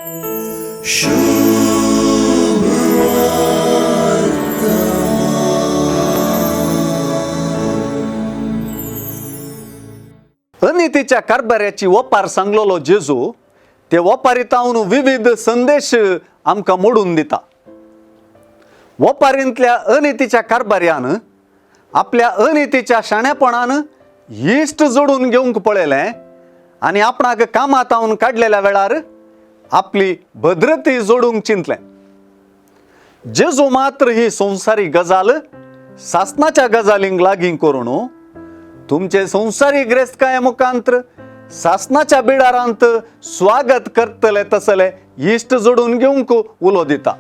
अनितीच्या कारभाऱ्याची ओपार सांगलेलो जेजू ते ओपारीतावन विविध संदेश आमकां मोडून दिता. ओपारींतल्या अनितीच्या कारभाऱ्यान आपल्या अनितीच्या शाणेपणान इश्ट जोडून घेवंक पळयलें आनी आपणाक कामातावन काडलेल्या वेळार आपली भद्रती जोडूंक चिंतलें. जेजू मात्र ही संवसारीक गजाल सासनाच्या गजालींक लागीं करून तुमचे संवसारी ग्रेस्तकाये मुखांत्र सासनाच्या बिडारांत स्वागत करतले तसले इश्ट जोडून घेवंक उलो दिता.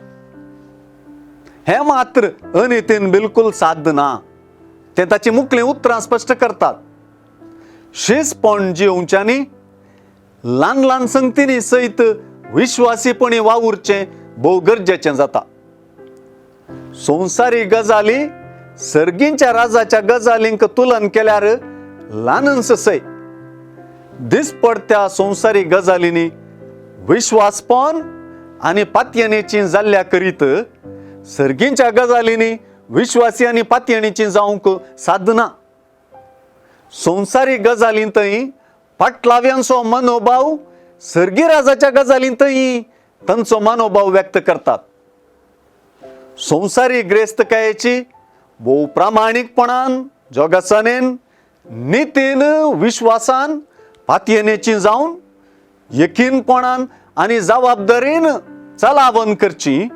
हें मात्र अनितीन बिलकुल साध्य ना तें ताची मुखलीं उतरां स्पश्ट करतात. शिसपण जिवच्यांनी ल्हान ल्हान संगतींनी सयत विश्वासीपणी वावुरचें भोव गरजेचें जाता. संवसारी गजाली सर्गींच्या राजाच्या गजालींक तुलन केल्यार ल्हानच सय. दिसपडत्या संवसारी गजालींनी विश्वासपण आनी पातयेनेची जाल्ल्या करीत सर्गींच्या गजालींनी विश्वासी आनी पातयेणीची जावंक साध्य ना. संवसारी गजालींतय पाटलाव्यांचो मनोभाव सर्गी राजाच्या गजालींतय तांचो मनोभाव व्यक्त करतात. संवसारी ग्रेस्तकायेची भोव प्रामाणीकपणान जोगासानेन नितीन विश्वासान पातयेनेची जावन यकीनपणान आनी जबाबदारीन चलावन करची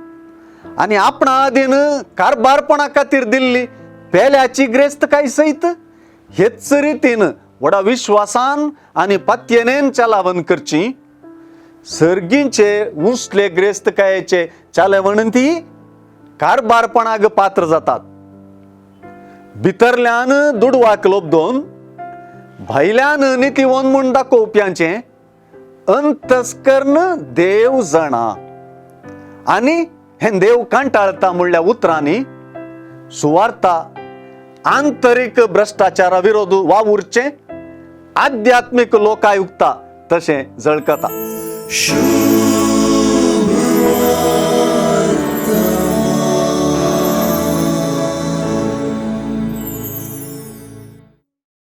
आनी आपणा आदीन कारभारपणा खातीर दिल्ली पेल्याची ग्रेस्तकाय सयत हेच रितीन व्हडा विश्वासान आनी पातयेनेन चलावन करची. सर्गींचे उंचले ग्रेस्तकायेचे चालवण ती कारभारपणाक पात्र जातात. भितरल्यान दुडवाक लोबदोन भायल्यान नितीवन म्हूण दाखोवप्यांचें अंतस्कर्ण देव जाणा आनी हें देव कांटाळता म्हणल्या उतरांनी सुवार्ता आंतरीक भ्रश्टाचारा विरोध वावुरचें आध्यात्मीक लोकायुक्ता तशें झळकता. शुभ.